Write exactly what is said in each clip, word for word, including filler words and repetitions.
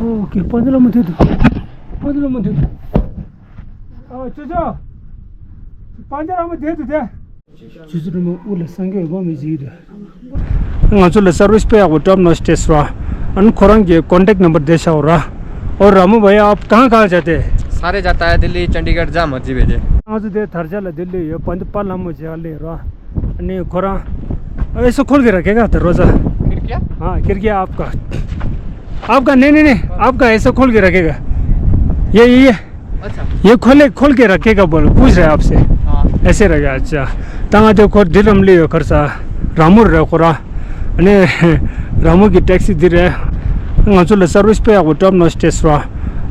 ཨོ་ཀེ། དཔལ་ལྡན་བླ་མ་དེ་འདུག་དཔལ་ལྡན་བླ་མ་དེ་འདུག་ཨ་ཅོ་ཅོ། དཔལ་ལྡན་བླ་མ་དེ་འདུག་དེ། ཆུ་ཚོད་རིང་མོ་དབུ་ལ་སངས་རྒྱས་འོད་དཔག་མེད་ཅིག་འདུག་ང་ཚོ་ལ་སར་བིས་དཔེ་ཡག་པོ། ཊོབ་ནོཆ་ཏེ་ར། ཨ་ནི་ཁོ་རང་གི་ཀོན་ཊེག་ནམ་བར་དེ་བཞག་ར། और रामू भैया, आप कहाँ कहाँ जाते हैं? सारे जाता है, दिल्ली, चंडीगढ़, जहाँ मर्जी भेजे। ང་ཚོ་དེ་དར་ཆ་ལ་དེ་ལས་ཡོད། དཔལ་ལྡན་བླ་མ་ཅིག་ལས་ར། ཨ་ནི་ཁོ་རང་། ऐसा खोल के रखेगा दरवाजा। खिड़कियाँ? हाँ, खिड़कियाँ आपका। आपका? नहीं, नहीं, नहीं, आपका ऐसा खोल के रखेगा। ये, ये, ये। अच्छा। ये खोले, खोल के रखेगा बोल, पूछ रहे आपसे। हाँ। ऐसे रखेगा, अच्छा। ད་ང་དེ་ཁོ་འདི་རམ་ལས་ཡོད་ཁར་ས། ར་མོ་རེད་ཁོ་ར། ཨ་ནི་ར་མོ་གི་ཊེག་སི་འདི་རེད། ང་ཚོ་ལ་སར་བིས་དཔེ་ཡག་པོ། ཊོབ་ནོཆ་ཏེ་ར།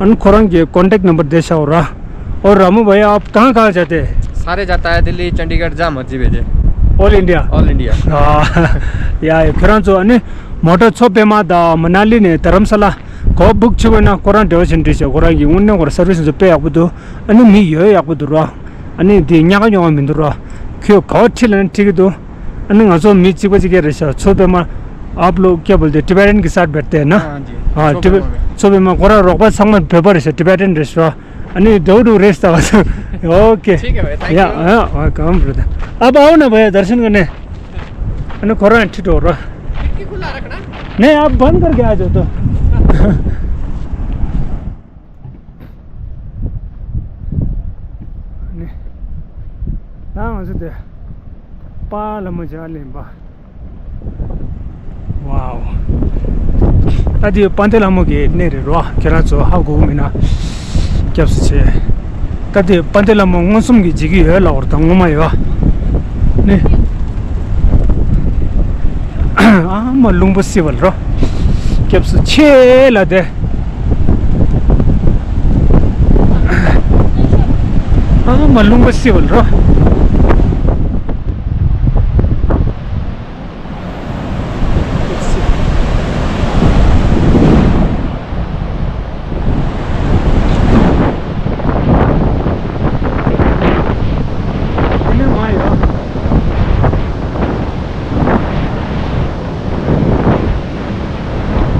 ཨ་ནི་ཁོ་རང་གི་ཀོན་ཊེག་ནམ་བར་དེ་བཞག་ར། और रामू भैया, आप कहाँ कहाँ जाते हैं? सारे जाता है, दिल्ली, चंडीगढ़, जहाँ मर्जी भेजे। All India? All India. ཨ། ཡ་ཡ། ཁྱེད་རང་ཚོ་ཨ་ནི་མོ་ཊ་མཚོ་པདྨ་དང་མ་ན་ལི་ནས་དྷ་རམ་ས་ལ་གོ་བུག་བྱེད་དགོས་ན་ཁོ་རང་འབྲེལ་བ་བྱེད་འདྲི་བྱས། ཁོ་རང་གི་དངོས་གནས་ཁོ་རང་སར་བིས་ཚོ་དཔེ་ཡག་པོ་འདུག་ཨ་ནི་མི་ཡོད་ཡག་པོ་འདུག་ར། ཨ་ནི་དེ་ཉག་ག་ཉོག་ག་མི་འདུག་ར། ཁྱོད་ག་བ་ཁྲིད་ལ་ནི་ཁྲིད་ཀྱི་འདུག་ཨ་ནི་ང་ཚོ་མི་གཅིག་པ་གཅིག་རྐྱང་རེད་ཤག་མཚོ་པདྨ། आप लोग क्या बोलते हैं, टिबेटन के साथ बैठते हैं ना? हाँ जी। हाँ, टिबे- མཚོ་པདྨ། ཁོ་རང་རོགས་པ་ཚང་མ་བོད་པ་རེད་ཤག་ཊི་བེ་ཊན་རེད་ཤག་ཨ་ནི་འདྲ་བོ་འདྲ་བོ་རེད་ཟེར་བ་དང་། ओके। ठीक है भाई, thank you। या, हाँ, वेलकम ब्रदर। अब आओ ना भैया, दर्शन करने। अने कोरा एंट्री डोर। खिड़की खुला रखना। नहीं, आप बंद करके आ जाओ तो। ནི། ད་ང་ཚོ་དེ་པཱ་ལྷ་མོ་ཇ་ལེན་པ། ཝའོ། ད་དེ་དཔལ་ལྡན་ལྷ་མོ་གི་གནས་རེད་རོ། ཁྱེད་རང་ཚོ་ཧ་གོ་གི་མིན་ན་སྐྱབས་སུ་མཆི། ད་དེ་དཔལ་ལྡན་ལྷ་མོ་མངོན་སུམ་གྱིས་མཇལ་གྱི་ཡོད་ལབ་པ་རེད། ད་ངོ་མ་ཡོད་ནི། ཨ་མ་རླུང་བུ་བསིལ་བ་རོ། སྐྱབས་སུ་མཆི་ལ་དེ། ཨ་མ་རླུང་བུ་བསིལ་བ་རོ།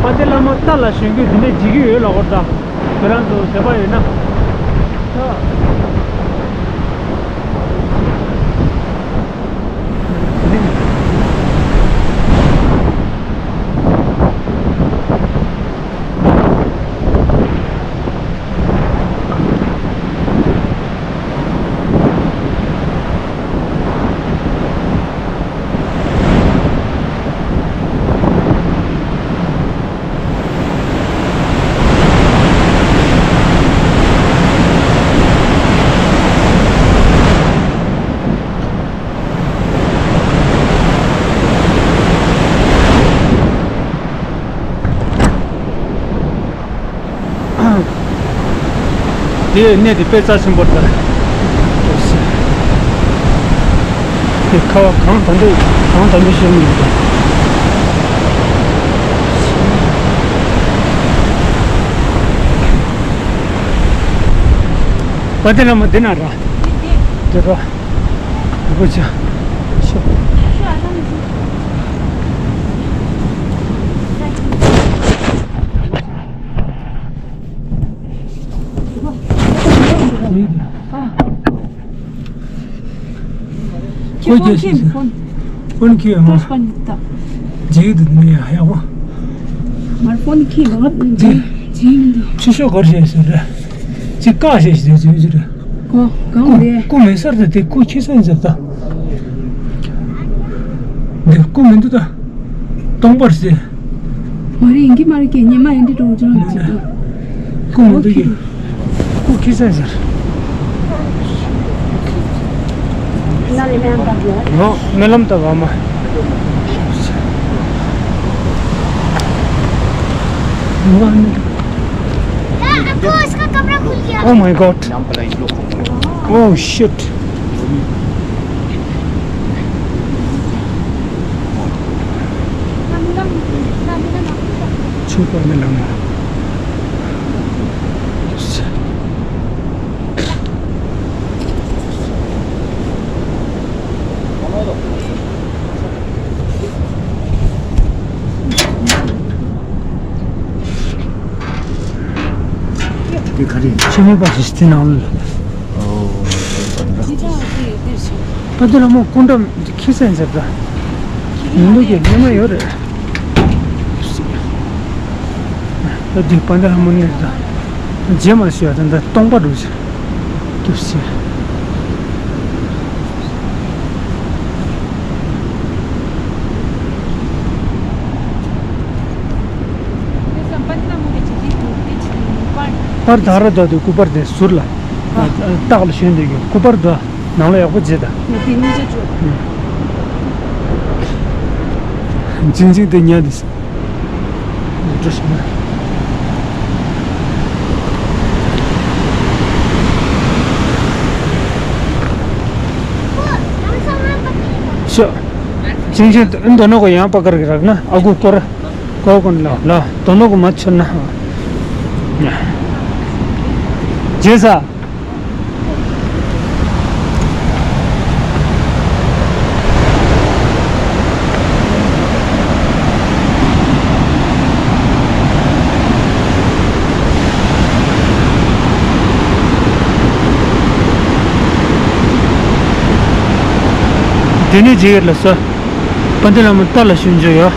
དཔལ་ལྡན་བླ་མ་རྟ་ལ་ཞོན་རྒྱུ་དེ་འདྲ་བྱེད་ཀྱི་ཡོད་ལབ་པ་རེད། ད་ཁྱེད་རང་ཚོ་དད་པ་ཡོད་ན། དེའི་གནས་དེ་དཔེ་རྩ་ཆེན་པོ་རེད། དེ་ཁ་བ་གང་ད་འདོད་གང་ད་འདོད་བཤད་མི་འདུག་དཔལ་ལྡན་བླ་མ་འདི་ན་ར། འདི་ར། 不讲。是。ཁྱེད་ཕོན་ཁྱེར་ཕོན། ཕོན་ཁྱེར་ཧོ། ཕོན་ད། ཇེ་དུ་ནི་ཡ་ཡ་ཧོ། མར་ཕོན་ཁྱེར་མ་ཇེ་ཇེ་མི་འདུག་ཕྱི་ཤོག་གར་བྱས་ཟེར་རེད། ཅི་ཀ་བྱས་ཟེར་ཟེར་ཟེར། གོ་གང་རེད། ཀུ་མེད་སར་དུ་དེ་ཀུ་ཁྱི་སོན་ཟེར་ད། འདི་ཀུ་མི་འདུག་ད། སྟོང་པར་ཟེར། མ་རེད། ཡིན་གྱི་མ་རེད། ཀྱི་ཉི་མ་ཡིན་འདི་གྲོང་ཆོག་ཅིག་ཏུ། ཀུ་མི་འདུག་གི། ཀུ་ཁྱི་སོན་ཟེར། ནོ། སྨོན་ལམ་ད་བ་མ། Oh my God. Oh shit. ཆུ་པ་མི་ལང་ན། ག་རེ། ཆེན་མོ་པ་ཞིག་དེ་ནང་ལ། ཨོ། ཁྱེད་ཅག་དེ་དེར་ཕྱིན། པ་དེ་ལ་མོ་སྐུ་འདྲ་ཁྱི་སེང་ཟེར་ད། མི་འདུག་གི་སྙེ་མ་ཡོད་རེད། ད་དེ་པ་དེ་ལ་མོ་ནས་ད། རྗེས་མ་ཞུ་བ་ད་ད་སྟོང་པ་འགྲོ་ཞིག་སྐྱོབ་ཞིག་པར་དག་ར་དག་དུ་སྐུ་པར་དེ་ཟུར་ལ། ཨ། སྟག་ལ་ཞོན་དུས་ཀྱི་སྐུ་པར་དུ་ནང་ལ་ཡག་པོ་བརྗེད་ད། ཅིང་ཅིང་དེ་ཉལ་དུས། འགྲོ་ཤི་ན། ཤོ། ཅིང་ཅིང་དོ་ནོ་གོ་ཡང་པ་ཀར་གི་རག་ན་ཨ་གུ་སྐོར། གོ་གོ་ལ་ལ་དོ་ནོ་གོ་མ་ཆོད་ན། རྗེས་ས། དེ་ནས་རྗེས་ལ་སོ། པཎ་ཆེན་བླ་མ་རྟ་ལ་ཞོན་རྒྱུ་ཡོད།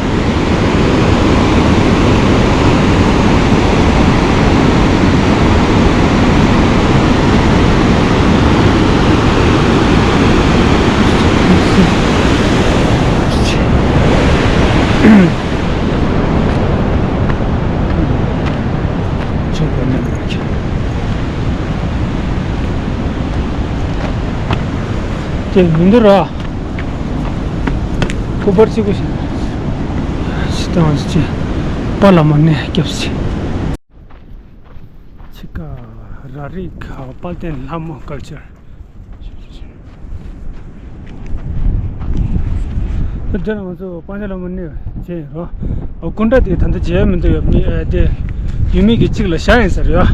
དེ་མི་འདུག་ར། སྐུ་པར་གཅིག་པུ་ཞིག་ཅི་དང་ཅི། པ་ལ་མ་ནས་སྐྱབས་སི། ཆི་ཀ་ར་རིག་དཔལ་ལྡན་ལྷ་མོ་ཀལ་ཅར། དེ་ལ་ང་ཚོ་པཎ་ཆེན་བླ་མ་གནས་བྱས་རོ། ཨོ་སྐུ་འདྲ་དེ་ད་ལྟ་མཇལ་མི་འདུག་ཡོད་མི་ཨེ་དེ་ཡུལ་མི་གི་གཅིག་ལ་བཞག་ཡིན་ཟེར་ཡོད།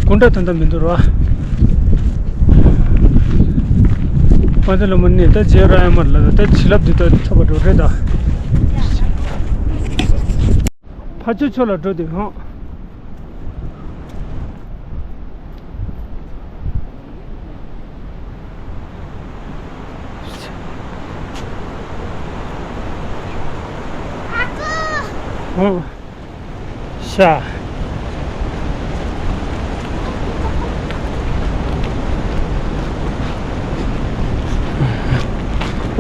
སྐུ་འདྲ་ད་ལྟ་མི་འདུག་རོ། པཎ་ཆེན་བླ་མ་གནས་ད་མཇལ་ར་ཡ་མར་ལ་ད་བྱིན་རླབས་འདི་ད་ཐོབ་པ་འགྲོ་རེད་ད། ཕ་ཆོས་ཕྱོགས་ལ་འགྲོ་དུས་ཧང་། ཧང་། ཤ།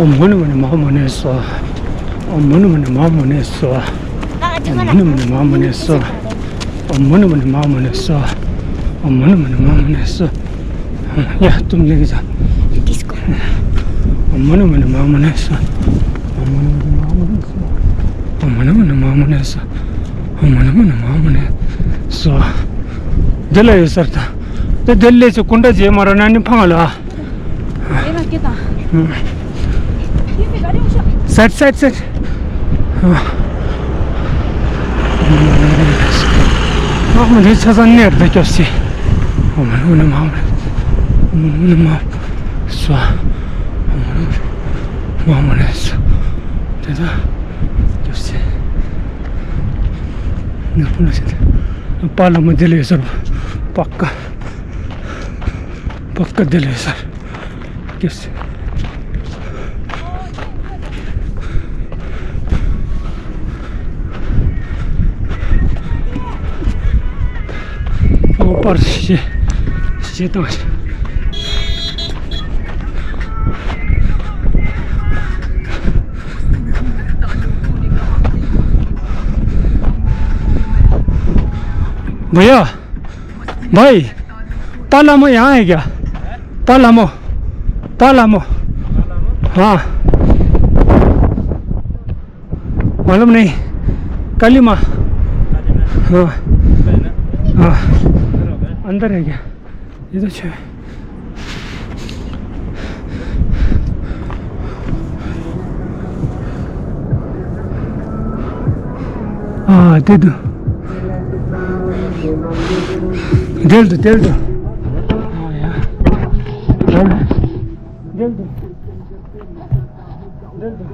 ཨོཾ་མ་ཎི་མ་ཎི་མ་ཧཱ་མ་ཎི་སྭཱ་ཧཱ། ཨོཾ་མ་ཎི་མ་ཎི་མ་ཧཱ་མ་ཎི་སྭཱ་ཧཱ། ཨོཾ་མ་ཎི་མ་ཎི་མ་ཧཱ་མ་ཎི་སྭཱ་ཧཱ། ཨོཾ་མ་ཎི་མ་ཎི་མ་ཧཱ་མ་ཎི་སྭཱ་ཧཱ། ཨོཾ་མ་ཎི་མ་ཎི་མ་ཧཱ་མ་ཎི་སྭཱ་ཧཱ། ཡ་ཏུམ་ལེ་གི་ས། ཨོཾ་མ་ཎི་མ་ཎི་མ་ཧཱ་མ་ཎི་སྭཱ་ཧཱ། ཨོཾ་མ་ཎི་མ་ཎི་མ་ཧཱ་མ་ཎི་སྭཱ་ཧཱ། འདི་ལ་ཡོད་སར་ད། དེ་དེ་ལས་ཚེ་ཀུན་ད་རྗེས་མ་ར་ན་ནི་ཕང་ལ། ཨེ་མ་སྐད་དང་། སད་སད་སད། ཨ་མ་རེ་ཆ་ས་ནེར་ད་སྐྱོབ་སི། ཨ་མ་རེ་མ་མ་རེ་མ་མ་སུ། ཨ་མ་རེ་མ་མ་རེ་སུ། དེ་ད་སྐྱོབ་སི། ནག་པོ་ན་སི་ད། པ་ལ་མ་དེ་ལས་སར་པ་ཀ། པ་ཀ་དེ་ལས་སར། ཀེས། ཨོ་པར་ཤེ་ཤེ་དང་། བུ་ཡ། བའི། པ་ལ་མོ་ཡང་ཡ་ག་པ་ལ་མོ། པ་ལ་མོ། ཨ། མ་ལོམ་ནི། ཀ་ལི་མ། ཨ། ཨ། ཨན་དར་ཡ་ག་ཡི་དོ་ཆེ། ཨ། དེ་དུ། དེལ་དུ་དེལ་དུ། ཨ་ཡ། དེལ་དུ། དེལ་དུ།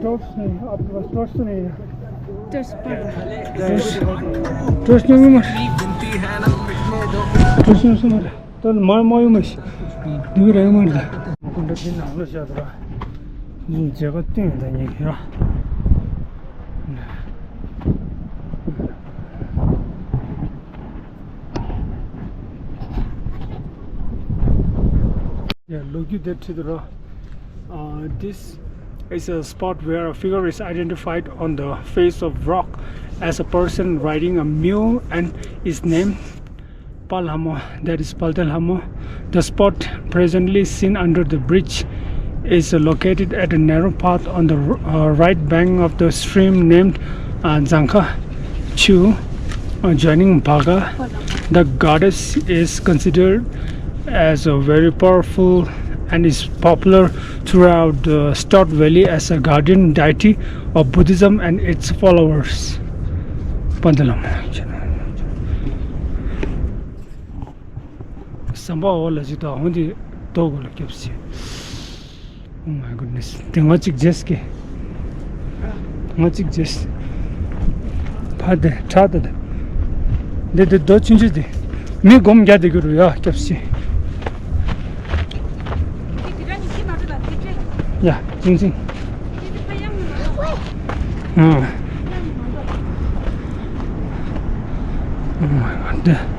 Torch नहीं, आपके पास torch तो नहीं है। Точно, точно, смотри. Только мало, мало, мало. Две районы. Кунда дин ནང་ལ་བཞག་འདུག་ར། ཇེ་ག་སྟོན་ད་ཉེ་གི་ར། Yeah, ལོ་རྒྱུས་དེ་བྲིས་འདུག་ར། Uh, this is a spot where a figure is identified on the face of rock as a person riding a mule and is named Palhamo, that is Palte Lhamo. The spot presently seen under the bridge is located at a narrow path on the uh, right bank of the stream named uh, Zangkha Chu, uh, joining Baga. The goddess is considered as a very powerful and is popular throughout the Stot Valley as a guardian deity of Buddhism and its followers. Palte Lhamo. ཟམ་པ་འོག་ལ་ཅིག་དང་འོང་དེ་རྡོ་གོ་ལ་སྐྱབས་སེ། Oh my goodness. དེ་ང་གཅིག་རྗེས་ཀྱི། ང་གཅིག་རྗེས། ཕ་དེ་ཁྲག་དེ་དེ། འདི་དེ་རྡོ་ཆུང་ཆུང་དེ། མི་སྒོམ་རྒྱག་དེ་གི་རུ་ཡ་སྐྱབས་སེ། ཡ་ཅིང་ཅིང་། ཨང་། འདི།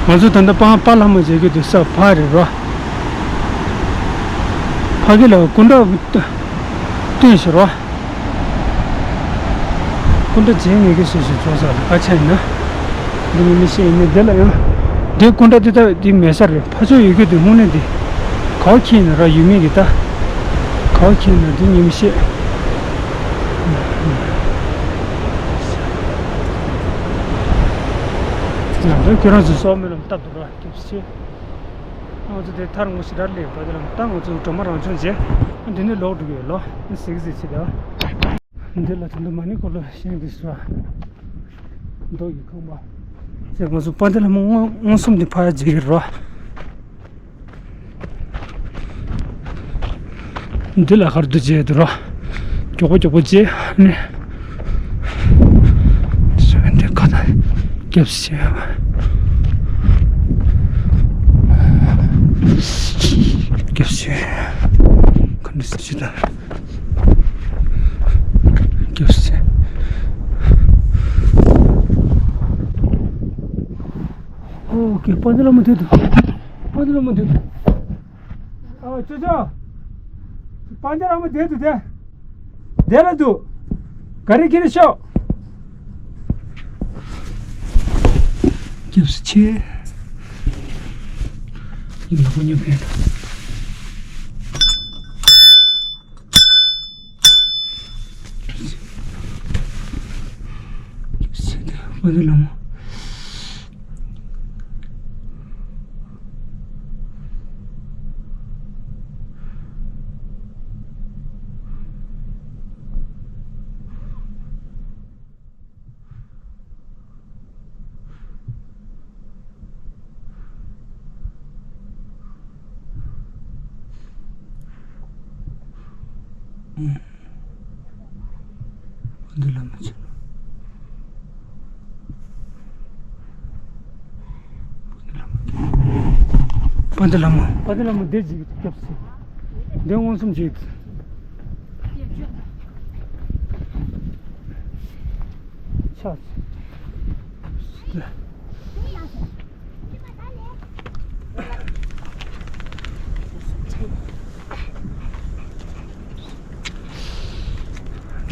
ང་ཚོ་ད་ལྟ་པ་པ་ལྷ་མོ་མཇལ་གི་འདུག་ས་ཕ་རེད་རོ། ཕ་གི་ལ་སྐུ་འདྲ་སྟོན་ཞིག་རོ། སྐུ་འདྲ་མཇལ་ངེས་ཀྱི་ཞེས་ཞེས་ཚོགས་བསགས་ལ་ཁ་ཆེ་ན། འདི་ངས་མི་ཤེས་ཡིན་ནི་འདི་ལ་ཡང་། འདི་སྐུ་འདྲ་འདི་ལྟ་འདི་མེད་ས་རེད། ཕ་ཚོ་ཡོད་རྒྱུ་འདི་དངོས་གནས་འདི། ག་བ་ཁྱེད་ཡིན་ན་ར་ཡོད་མེད་ཀྱི་ལྟ། ག་བ་ཁྱེད་ཡིན་ན་འདི་ངས་མི་ཤེས། ཡང་འདི་ཁྱོད་རང་ཚོ་སོག་མི་ལ་སྟབས་འདུག་ར་སྐྱབས་ཆེ། ང་ཚོ་དེ་ཐར་ངོ་ཞེ་དྲག་སླེབས་པ་དེ་ལ་ད་ང་ཚོ་སྒྲོལ་མ་རང་བྱུང་རྗེས་འདི་ནས་ལོག་འགྲོ་གི་ཡོད་ལོ། གཟིགས་གཟིགས་བྱེད་དེ། འདི་ལ་ད་དུང་མ་ཎི་འཁོར་ལོ་བཞེངས་འདི་ཟེར་བ། མདོ་ཡི་ཁང་པ། ཅེས་ང་ཚོ་དཔལ་ལྡན་ལྷ་མོ་མངོན་མངོན་སུམ་དུ་ཕར་ཡ་མཇལ་གྱི་རེད་བ། འདི་ལ་ཁར་འདུ་བྱས་འདུག་ར། མགྱོགས་པོ་མགྱོགས་པོ་བྱས་ནས། འདི་ཁ་ད་སྐྱབས་སེ། སྐྱབས་སེ། ཁ་འདི་སེ་ད། སྐྱབས་སེ། ཨོ་ཀེ། དཔལ་ལྡན་ལྷ་མོ་དེ་འདུག་དཔལ་ལྡན་ལྷ་མོ་དེ་འདུག་ཨོ་ཅོ་ཅོ། དཔལ་ལྡན་ལྷ་མོ་དེ་འདུག་དེ། དེ་ལ་འདུག་ག་རེ་ཁྱེར་ཤོག་སྐྱབས་སུ་མཆི། ཡིན་ལ་ཁོ་ཉོ་ཕན། སྐྱབས་སུ་མཆི། དཔལ་ལྡན་ལྷ་མོ། ཨུམ། འདི་ལ་མ་ཆེ། དཔལ་ལྡན་ལྷ་མོ། དཔལ་ལྡན་ལྷ་མོ་འདི་ཅིག་སྐྱབས་སུ། འདི་མངོན་སུམ་ཅིག་ཆགས།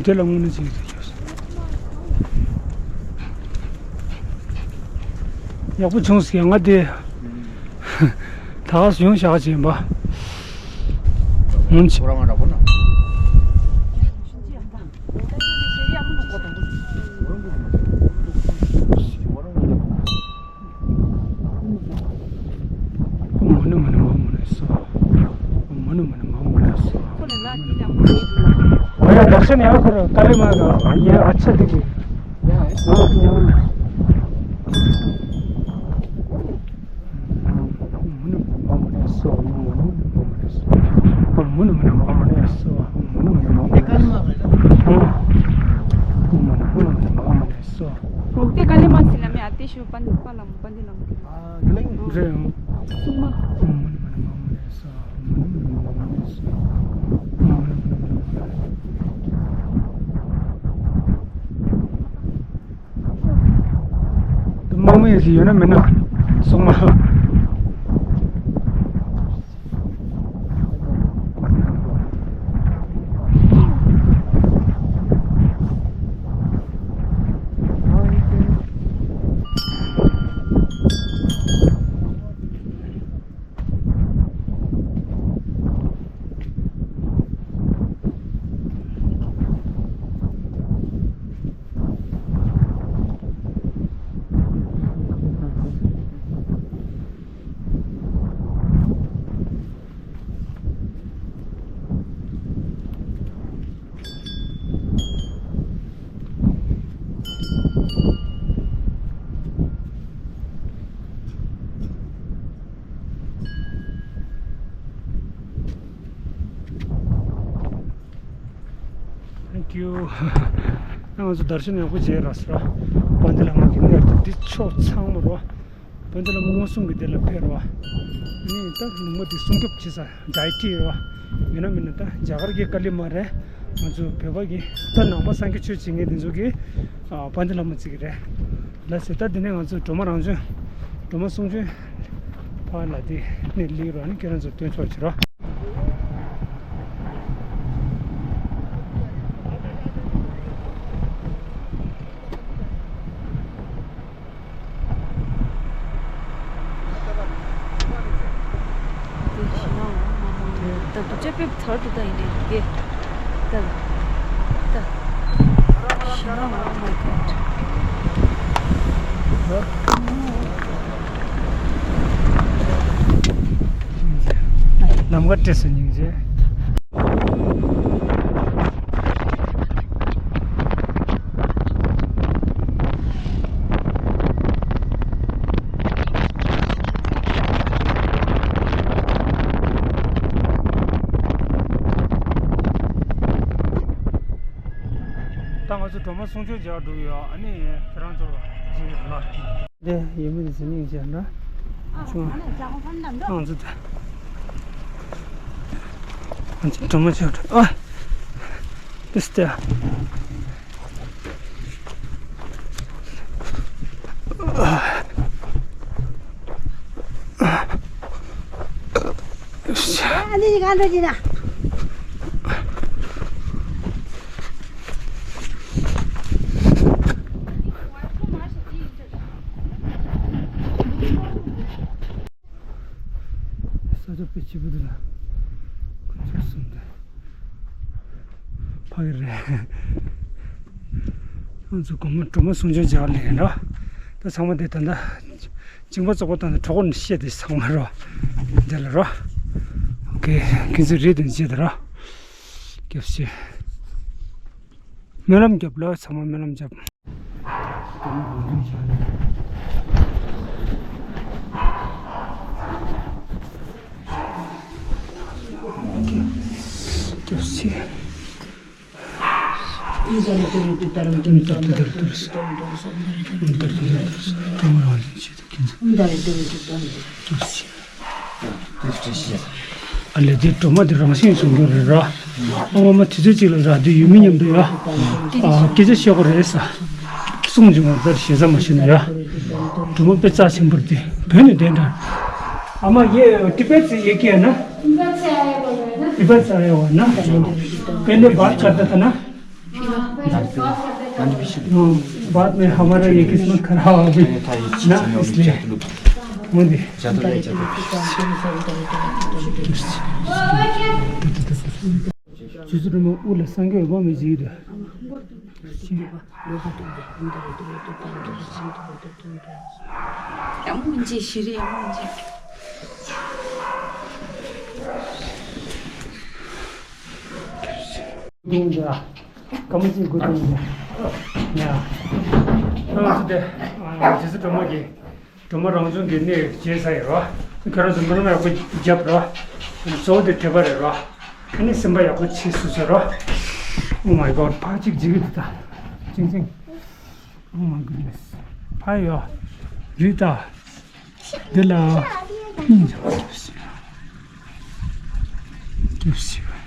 དེ་ལ་དངོས་གནས་ཅིག་ཡོད་ས། ཡག་པོ་བྱུང་ཟེར་ང་དེ། ད་ག་སེ་ཡོང་བཞག་ཅིག་ཡིན་པ། ངོམ་ཆེ། མ་ཎི་མ་ཎི་མ་ཎི་མ་ཎི་སྭཱ་ཧཱ། མ་ཎི་མ་ཎི་མ་ཎི་མ་ཎི་སྭཱ་ཧཱ། ཨ་ཡ་དག་ས་ནས་ཨ་ཁོ་ར་ཀ་ལི་མ་ག་ཡ་ཨ་ཆ་དེ་གི། མ་ཎི་མ་ཎི་མ་ཎི་སྭཱ་ཧཱ། མ་ཎི་མ་ཎི་མ་ཎི་སྭཱ་ཧཱ། ཆོས་པཎ་པ་ལམ་པཎ་ཆེན་ལམ་གྱི། ཨ་གི་ལེང་རེད་ཡང་། སྲུང་མ། དམག་མི་ཞིག་ཡོད་ན་མེད་ན་སྲུང་མ། Thank you. ང་ཚོ་དར་ཤན་ཡག་པོ་བྱས་ར་སོ་ར། དཔལ་ལྡན་བླ་མ་གི་གནས་དེ་འདི་ཕྱོགས་ཚང་མ་རོ། དཔལ་ལྡན་བླ་མ་མངོན་སུམ་གྱི་དེ་ལ་ཕེབས་རོ། ནི་ད་ལུང་པ་འདི་སྲུང་སྐྱོབ་བྱེད་ས་ཌའི་ཊི་རོ། ཡོད་ན་མིན་ན་ད་རྒྱ་གར་གྱི་དཀའ་ལས་མ་རེད། ང་ཚོ་བོད་པ་གི་ད་ནང་པ་སངས་རྒྱས་ཆོས་བྱེད་མཁན་དེ་ཚོ་གི་ཨ་དཔལ་ལྡན་བླ་མ་བརྩི་གི་རེད། ལགས་སེ། ད་འདི་ནས་ང་ཚོ་སྒྲོལ་མ་རང་བྱོན། སྒྲོལ་མ་གསུང་བྱོན། ཕར་ལ་དེ་ནས་སླེབས་རོགས། ཨ་ནི་ཁྱེད་རང་ཚོ་སྟོན་ཆོག་བྱེད་རོགས། དེ་ཞི་ན་འོ་མ་མང་ལ་ད་དུ་ཅེ་པེབ་ཚར་དུ་ད་ཡིན་ནས་དེ་ད་ད་ཞི་ན་འོ་མ་ག་ལམ་ཁ་སྤྲད་སོང་སྙིང་རྗེ། ད་ང་ཚོ་སྒྲོལ་མ་གསུང་ཆོས་མཇལ་འགྲོ་གི་ཡོད། ཨ་ནི་ཁྱེད་རང་ཚོ་མཇལ་ལ། འདི་ཡིན་མིན་ཟིན་ཡིན་ཅེ་འདྲ། ཆུང་། ང་ཚོ་ད། ང་ཚོ་སྒྲོལ་མ་མཇལ་འགྲོ། ཨ། ཏིས་ཏེ། ཨ་ནི་གང་འདྲ་ཅི་ན། ས་ཆ་དཔེ་སྐྱིད་པོ་འདུག་ལ། ཁོ་ཚོ་གསུམ་དེ་ཕ་གི་རེད། ང་ཚོ་དགོང་མོ་སྒྲོལ་མ་གསུང་ཆོས་མཇལ་ལེ་ཡིན་རོ། ད་ཚང་མ་དེ་ད་ལྟ་གཅིན་པ་བཙོག་པ་དང་གྲོད་ཁོག་ནས་བཤད་དེ་ཚང་མ་རོ། འདི་ལ་རོ། ཨོ་ཁེ། ཁྱེད་ཚོ་རེད་དུ་བྱེད་དེ་རོ། སྐྱབས་ཤིག་སྨོན་ལམ་རྒྱབ་ལ། ཚང་མ་སྨོན་ལམ་རྒྱབ། སྐྱབས་སུ་མཆིའོ། ཨ་ལས་དེ་སྒྲོལ་མ་དེ་རང་བཞིན་བྱུང་རྒྱུ་རེད་ར། ཨ་མ་མ་དུས་ཚོད་གཅིག་ལ་ར་དེ་ཡུལ་མི་མཉམ་དུ་ཡ། ཨ་སྐད་ཆ་བཤད་དགོས་རེད་ས། གསུང་བྱུང་བ་ལྟར་ཞེ་ས་མ་ཤེས་ན་ཡ། སྒྲོལ་མ་དཔེ་རྩ་ཆེན་པོ་རེད་དེ། བོད་ནས་བསྡད་འདྲ། ཨ་མ་ཡེ་ཏི་པད་ཚེ་ཡེ་ཀྱེ་ན། ཏི་པད་ཚེ་ཡེ་བ་ན། པེ་ནེ་བཱད་ཀར་ཏ་ཐ་ན། बाद में हमारा ये किस्मत खराब हो गई ना, इसलिए। मुझे ཇོ་ཇོ་སྒྲོལ་མ་དབུ་ལ་སངས་རྒྱས་འོད་དཔག་མེད་ཅིག་ཡོད་དོ། ཡག་མོ་མཇལ། ཞི་རི་ཡག་མོ་མཇལ། ཡོང་ཡ། སྐར་མ་གཅིག་སྒུག་དང་ཡ། ཡ། ང་ཚོ་དེ་ཇོ་ཇོ་སྒྲོལ་མ་གི་སྒྲོལ་མ་རང་བྱུང་གི་གནས་མཇལ་ཚར་ཡོད་རོ། ཁྱེད་རང་ཚོ་སྨོན་ལམ་ཡག་པོ་རྒྱབ་རོ། གཙོ་བོ་དེ་དད་པ་རེད་རོ། ཨ་ནི་སེམས་པ་ཡག་པོ་བྱེད་སུ་ཚོད་རོ། Oh my God། ཕར་གཅིག་འཇིགས་ཀྱི་འདུག་ད། ཅིང་ཅིང་། Oh my goodness། ཕ་ཡོ། རེད་ད། འདི་ལ་སྙིང་རྗེ་བ་སྐྱབས་སུ། སྐྱབས་སུ།